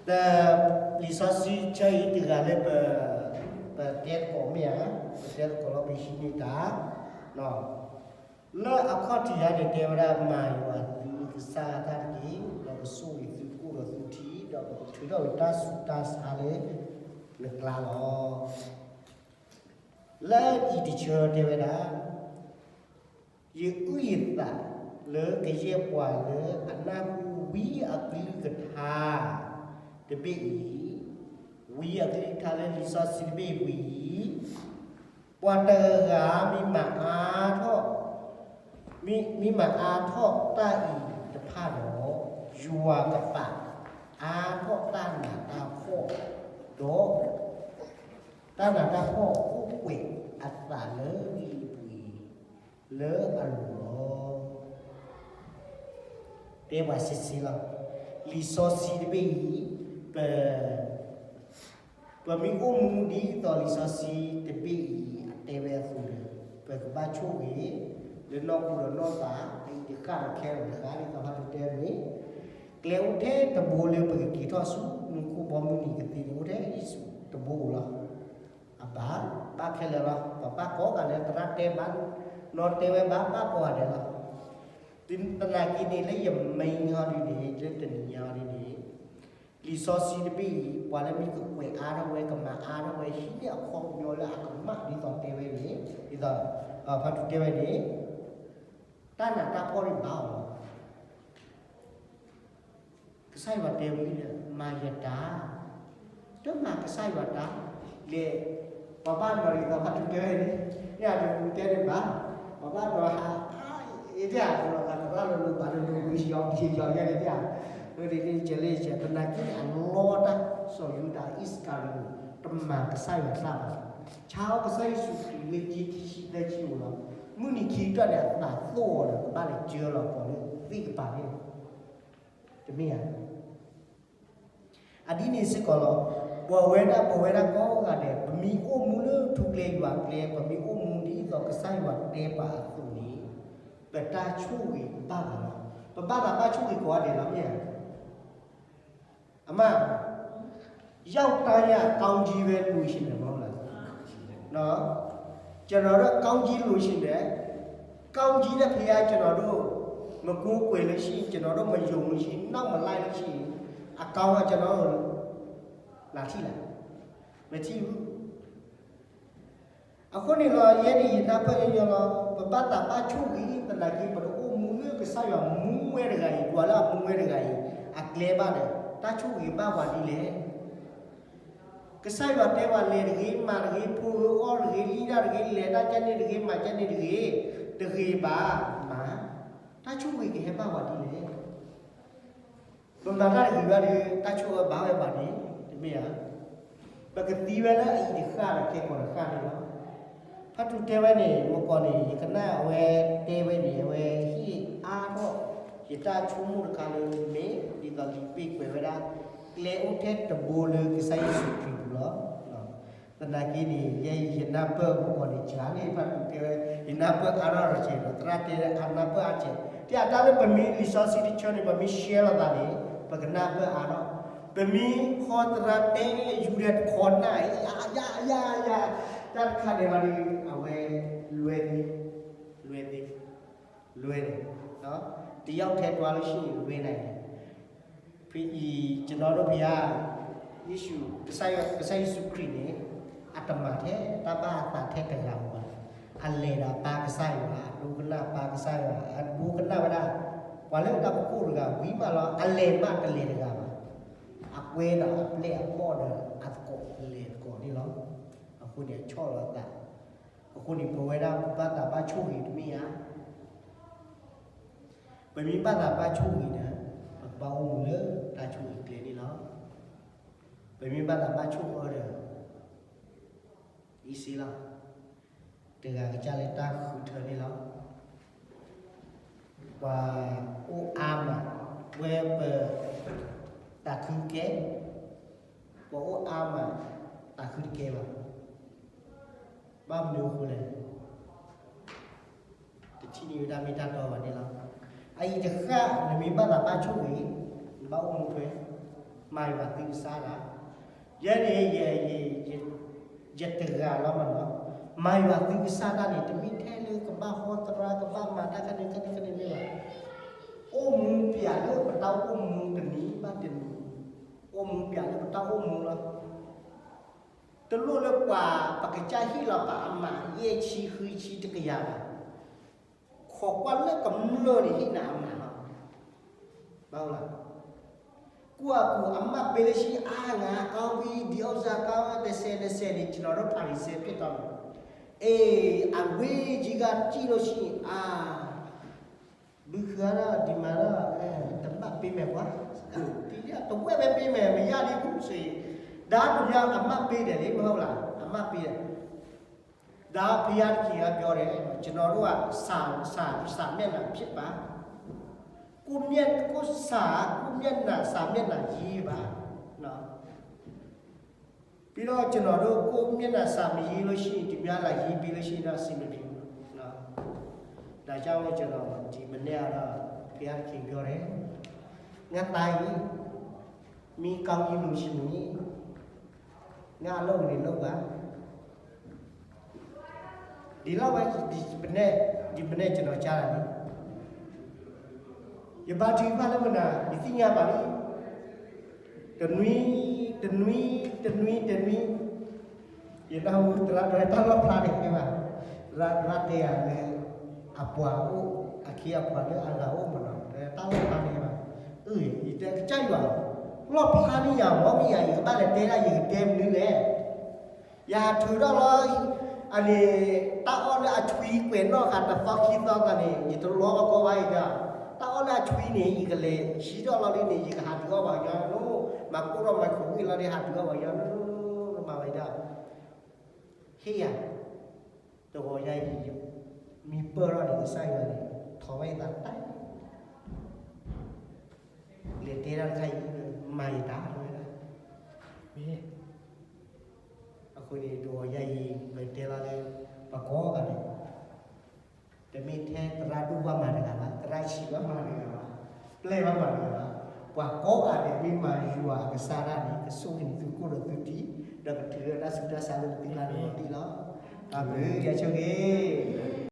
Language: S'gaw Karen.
လံာ်စီဆှံဆၢအံၤတဂၤလၢပ ပတဲသကိးမ့ၢ်ဧါ, ပတဲသကိးလီၤ ပဟံးန့ၢ်တၢ်, လၢအခီၣ်ထံးယၤန့ၣ် တဲဝဲဒၣ် မၤယွၤသုကစၢ်တၢ်တက့ၢ်, ဒီးကဆိၣ်ဂ့ၤသုကိၣ်ဒီးသုထံ, ဒီးကထုးထီၣ်ဝဲတၢ်ဆူးတၢ်ဆါလၢနကျါလီၤ. လၢအံၤတဆၢတဲဝဲဒၣ်, ယအုၣ်ယသးလၢကယဲၢ်ပှၤလၢအနၢ်ဟူဝံအကလုၢ်ကထါ တဘ့ၣ်အံၤ, ဝံအကလုၢ်ကထါလၢလံာ်စီဆှံတဘ့ၣ်အံၤဝံၤအံၤ, ပှၤတဂၤဂၤမ့ၢ်မၤအါထီၣ်, မ့ၢ်, မ့ၢ်မၤအါထီၣ်တၢ်အံၤတဖၣ်ဒီး, ယွၤကပာ်အါထီၣ်တၢ်နးတၢ်ဖှီၣ်, ဒီး တၢ်နးတၢ်ဖှီၣ်အိၣ်ကွဲးအသးလၢလံာ်ပှ့ၤလၢအလိၤလီၤ. တဲပှၤစ့စ့လီၤ. လံာ်စီဆှံတဘ့ၣ်အံၤ, ပ, ပမ့ၢ်အိၣ်မူဒ်သိးလံာ်စီဆှံတဘ့ၣ်အံၤအတဲဝဲအသိးဒီး, ပကဘၣ်ဆိၣ်ဂ့ၤ လၢနီၢ်ခိဒီးနီၢ်သး, အအံၤတဃၣ်ဒီးခဲလၢာ်တဃၣ် ဒ်သိးပှၤတဲန့ၣ်, ကျဲအိၣ်ထဲတဘိလၢပကက့ၤထီၣ်ဆူမူခိၣ်ဘီမုၢ်နံၤကသ့န့ၣ် အိၣ်ထဲယ့ၣ်ၡူးတဘိလီၤ. အဘၣ်, ဘၣ်ခဲလၢာ်လီၤ. ပဘၣ်ကိးဂၤဒဲး သရၣ်တဲဘၣ်, နီၢ်တဲဝဲဘၣ်, ဘၣ်ကိးဂၤဒဲးလီၤ. သနာ်က့န့ၣ် လၢယမ့ၢ်ဟီဒ်န့ၣ်, လၢတနံၤညါဟီဒ်န့ၣ်, လံာ်စီဆှံတဘ့ၣ်အံၤ ပှၤလၢမ့ၢ်ကကွဲးအါထီၣ်ဝဲ ကမၤအါထီၣ်ဝဲ ဟံးန့ၢ်အခီပညီလၢအကမၣ်ဒ်သိးတဲဝဲန့ၣ်, ဒ်သိးဖါထူတဲဝဲန့ၣ်, တၢ်နးတၢ်ဖှီၣ်န့ၣ်ဘၣ်အီၤလီၤ. ကစၢ်ယွၤတဲဝဲလၢ မၤယတၢ်, တမၤကစၢ်ယွၤတၢ်, လဲၤ, ပှၤဘၣ်နီၤဒ်သိးဖါထူတဲဝဲန့ၣ်, မ့ၢ်အဒိတဲန့ၣ်ဘၣ်, ပှၤဘၣ်နီၤဟး, အ့ၣ် တဲဧါ, သရၣ်လိၤလိၤဘၣ်လိၤလိၤ ဝံယီၤဝံယီၤယဲန့ၣ်တဲဧါ, လၢဒ်န့ၣ်ကဲလၢယဲ သနာ်က့န့ၣ် အလီတၢ် စီၤယူဒၤအံၣ်စကၤရံၤယိာ် တမၤကစၢ်ယွၤတၢ်ဘၣ်, ဆါအီၤကစၢ်ယ့ၣ်ၡူးခရံာ်လၢခံထံၣ်ဆံသၢဆံဧိၤလီၤ. မုၢ်နံၤခံကတၢၢ်န့ၣ် အသးသိၣ်အီၤဒီး ကဘၣ်လဲၤစၢလီၤပှၤလၢသ့ၣ်ကပၤန့ၣ်လီၤ. တမ့ၢ်ဧါ. အဒ်န့ၣ်စ့ၢ်ကီးလီၤ. ပဝဲဒၣ် ပဝဲဒၣ်ကိးဂၤဒဲး ပမ့ၢ်အိၣ်မူလၢထူကျဲယွၤကျဲ, ပမ့ၢ်အိၣ်မူဒ်သိးကစၢ်ယွၤတဲပှၤအသိးန့ၣ်, ပတၢ်ဆိၣ်ဂ့ၤဘၣ်ဂၤလီၤ. ပဘၣ်သးဘၣ်ဆိၣ်ဂ့ၤကိးဂၤဒဲးလီၤ မ့ၢ်ဧါ. အမ့ၢ် ရောက်တိုင်း ကောင်းချီးပဲ လိုချင်တယ် မဟုတ်လား. ကျွန်တော်တို့ ကောင်းချီး လိုချင်တယ်. ကောင်းချီး နဲ့ ဘုရား ကျွန်တော်တို့ မကိုးကွယ်လို့ရှိရင် ကျွန်တော်တို့ မယုံလို့ရှိရင် နောက်မလိုက်လို့ရှိရင် အကောင်းက ကျွန်တော်တို့ လာထိလား. မထိဘူး. အဃိန့ၣ်လီၤ ယဲန့ၣ် ယနၢ်ပၢၢ်ညီညီလီၤ. ပဘၣ်သးဘၣ်ဆိၣ်ဂ့ၤ သနာ်က့ ပတအိၣ်မူလၢကစၢ်ယွၤမူဝဲတဂၤအံၤ, ယွၤလၢအမူဝဲတဂၤအံၤ အကျဲဘၣ်ဒီး တၢ်ဆိၣ်ဂ့ၤဘၣ်ပှၤဒ်လဲၣ်. ကစၢ်ယွၤတဲပှၤ လဲၤတဂ့ၤ, မၤတဂ့ၤ, ဖိၣ်တဂ့ၤ, အီၣ်တဂ့ၤ, လံၣ်တၢ်တဂ့ၤ, လဲၤတၢ်ကဲန့ၣ်တဂ့ၤ, မၤကဲန့ၣ်တဂ့ၤ, တဂ့ၤဘၣ်, မၤ, တၢ်ဆိၣ်ဂ့ၤကဟဲဘၣ်ပှၤဒ်လဲၣ်. ပမၤတၢ်တဂ့ၤဘၣ်ဒီး တၢ်ဆိၣ်ဂ့ၤဘၣ်ဝဲပှၤန့ၣ် တမ့ၢ်ဧါ. ပကသံဝဲလၢအအံၤတဃၣ်ဒီးခဲကိာ်တဃၣ်န့ၣ်လီၤ. ဖါထူတဲဝဲန့ၣ် မ့ၢ်ကီးန့ၣ် ယကနၣ်အဝဲတဲဝဲန့ၣ် အဝဲဟ့ၣ်အါထီၣ် ယတၢ်ဆိကမိၣ်တခါလၢမ့ၢ် ဒ်သိးလံာ်ပ့ၢ်ကွဲးဝဲဒၣ် ကျဲအိၣ်ထဲတဘိလၢကစၢ်ယ့ၣ်ၡူးခရံာ်ပူၤလီၤ. သနာ်က့န့ၣ် ယဲယနၢ်ပၢၢ်မ့ၢ်ကီးန့ၣ် ကၢ်န့ၣ် ဖါထူတဲဝဲ ယနၢ်ပၢၢ်အါထီၣ်ဒီးစဲးဒီး သရၣ်တဲအနၢ်ပၢၢ်အါစဲး တဲအတၢ်လၢပမ့ၢ်လံာ်စီဆှံတဆၢန့ၣ် ပမ့ၢ်ရှဲလိာ်သးန့ၣ် ပကနၢ်ပၢၢ်အါထီၣ်. ပမ့ၢ်ဟီသရၣ်တဲယူဒဲးတခီနၢ် ယယယယ တၢ်တခါန့ၣ်ဘၣ်ဒီး အဝဲလွဲသ့, လွဲသ့, လွဲန့ၣ်, တယောက်ထဲသွားလို့ရှိရင် လွဲနိုင်တယ်. ဖဲအံၤ ကျွန်တော်တို့ဘုရား ယေရှု ကစၢ်ယွၤ ကစၢ်ယ့ၣ်ၡူးခရံာ်န့ၣ် အတမၤထဲတၢ်ဘၣ်အသးထဲတဂၤဘၣ်. အလဲၤဒီးပၢ်ကစၢ်ယွၤ, အဒိကနၣ်ပၢ်ကစၢ်ယွၤ, အဒိကနၣ်ဝဲဒၣ် ပှၤလၢတၢ်ဖီခိၣ်တဂၤဝံၤမးလီၤ. အလဲၤမးတလဲၤတဂၤဘၣ်. အကွဲဒီးအပျဲၢ်အဘီၣ်ဒီးအသကိးလဲၤသကိးန့ၣ်လီၤ. အဃိန့ၣ် အဆီၣ်လီၤအသး. အဃိန့ၣ် ပဝဲဒၣ်ပဘၣ်သးဘၣ်ဆိၣ်ဂ့ၤတမ့ၢ်ဧါ. ပမ့ၢ်ဘၣ်သးဘၣ်ဆိၣ်ဂ့ၤဒီး ပကဘၣ်အိၣ်မူလၢတၢ်ဆိၣ်ဂ့ၤကျဲန့ၣ်လီၤ. ပမ့ၢ်ဘၣ်သးဘၣ်ဆိၣ်အၢဒီး အံၤစ့လီၤ. တဂၤကစၢ်လၢတၢ်ဃုထၢန့ၣ်လီၤ. ပှၤအိၣ်အါမး ဝဲပ သးခုကဲ, ပှၤအိၣ်အါမး သးခုတကဲဘၣ်. ဘၣ်မနုၤအဃိလဲၣ်. တထံၣ်န့ၢ်ဝဲဒၣ်မ့ၢ်တၢ်တီဘၣ်န့ၣ်လီၤ. အအံၤတဃၣ် နမ့ၢ်ဘၣ်သးဘၣ်ဆိၣ်ဂ့ၤ နဘၣ်အိၣ်မူထွဲ မၤယွၤသုကစၢ်ဒၣ်, ယဲန့ၣ် ယတဂၤလီၤမးနီၤ, မၤယွၤသုကစၢ်ဒၣ်န့ၣ် တမ့ၢ်ထဲလၢကဘၣ်ဟီသရၣ် ကဘၣ်မၤတၢ်ခါန့ၣ်ခါန့ၣ်ခါန့ၣ်မ့ၢ်ဘၣ်, အိၣ်မူပျးလၢပတၢ်အိၣ်မူတနံၤဘၣ်တနံၤ, အိၣ်မူပျးလၢပတၢ်အိၣ်မူလီၤ. တလိၣ်လၢပှၤ ပကစၢ်ဟ့ၣ်လီၤပှၤအမး ယဲၢ်ဆံ ဃုဆံ တကယၤဘၣ်, ခိးကွၢ်လၢကမျၢၢ်န့ၣ်ဟ့ၣ်နၤအမးလီၤ. ဘၣ်လၢ ကူၣ်အကူၣ်အမးပ့ၤလၢဆံ အါ ငါကောင်းပြီ ဒီဥစ္စာကောင်း တဆယ် နှစ်ဆယ် န့ၣ် ကျွန်တော်တို့ ဖာရိစဲဖြစ်သွားမယ်. အေး အဝေးကြီးကကြည့်လို့ရှိရင် အာ ဘုခါတော့ ဒီမှာတော့ အဲ တဘတ်ပေးမယ်ကွာ. ဒီက တဝက်ပဲပေးမယ် မရသေးဘူးဆိုရင် ဒါကများ အမှတ်ပေးတယ်လေ မဟုတ်လား? အမှတ်ပေးတယ်. ဒါဘုရားသခင်ကပြောတယ် ကျွန်တော်တို့က စာ စာ စာမျက်နှာဖြစ်ပါ. ကိုယ့်မျက် ကိုယ့်စာ ကိုယ့်မျက်နှာ စာမျက်နှာရေးပါနော်. ပြီးတော့ကျွန်တော်တို့ ကိုယ့်မျက်နှာစာမရေးလို့ရှိရင် သူများလာရေးပေးလို့ရှိရင်တော့ အဆင်မပြေဘူးနော်. ဒါကြောင့်မို့ကျွန်တော်ဒီမနေ့ကတော့ ဘုရားသခင်ပြောတယ် ငါသားကြီး မင်းကောင်းကြီးလိုချင်ရင် ငါအလုပ်တွေလုပ်ပါ. ဒီလောက်ပဲ ဒီမနက် ဒီမနက်ကျွန်တော်ကြားတာလေ. ယဘါထုကဖၣ်လၢမနုၤ ယသ့ၣ်ညါဘၣ်လံ. တနွံ တနွံ တနွံ တနွံ ယနၢ်ဟူသရၣ်ဒိၣ်တၢ်လီၣ်ဖျါန့ၣ်တဲဘၣ်, သရၣ်ဒိၣ်တဲယၤလၢ အပှၤအိၣ် အခ့အပှၤလၢအဂၤအိၣ်မးနီၤ တၢ်လီၣ်ဖျါန့ၢ်ဘၣ်. အၢ ယတဲကစၢ်ယွၤ လီၣ်ဖျါန့ၢ်ယၤ မ်မ့ၢ်ယၤ ယကဘၣ်လဲၤတဲဒၣ် ယကတဲမနုၤလဲၣ်. ယဟးထုးထီၣ်လီၤ အန့ၣ် တၢ်အီၣ်လၢအဆွံကွဲးနီၣ်ဃာ်တသီခံသီသီန့ၣ် ယတလီၤကီဘၣ်အံၤဒီး တၢ်အီၣ်လၢအဆွံန့ၣ် ယကလဲၤဟံးထီၣ်လီၤလံန့ၣ် ယကဟးဒုးအီၣ်ပှၤကညီလီၤ. မၤကိၣ်ထီၣ်မၤခိးကွံာ်လီၤန့ၣ် ဟးဒုးအီၣ်ပှၤကညီလီၤ. မၤဝဲဒၣ် ဟ့ၣ်ယၤ တဂီၤညါအံၤ မ့ၢ်ပၢၢ်ထီၣ်န့ၣ် ကစၢ်ယွၤန့ၣ် ထီၣ်ဝဲအသးတၢ် လဲၤတဲတၢ်တခါအံၤ မၤယတၢ်ဝဲဒၣ်. မ့ၢ် အဃိန့ၣ် တဂီၤညါအံၤ ပတဲလီၤလၢ ပှၤကိးဂၤဒဲး တမ့ၢ်ထဲသရၣ်ဒိၣ်ဘၣ်မၤတဂၤဘၣ်, သရၣ်ဆံးဘၣ်မၤတဂၤဘၣ်, ပျဲၢ်ဘၣ်မၤတဂၤဘၣ်, ပှၤကိးဂၤဒဲး မ့ၢ်မၤယွၤအကစၢ်ဒၣ်န့ၣ် ကဆိၣ်ဂ့ၤန့ၢ်သုကိၣ်ဒီးသုထံး, ဒီးကထုးလၢတၢ်ဆူးတၢ်ဆါလၢသုလၢ်န့ၣ်ဒံးလီၤ. အၢ ယဆိၣ်ဂ့ၤ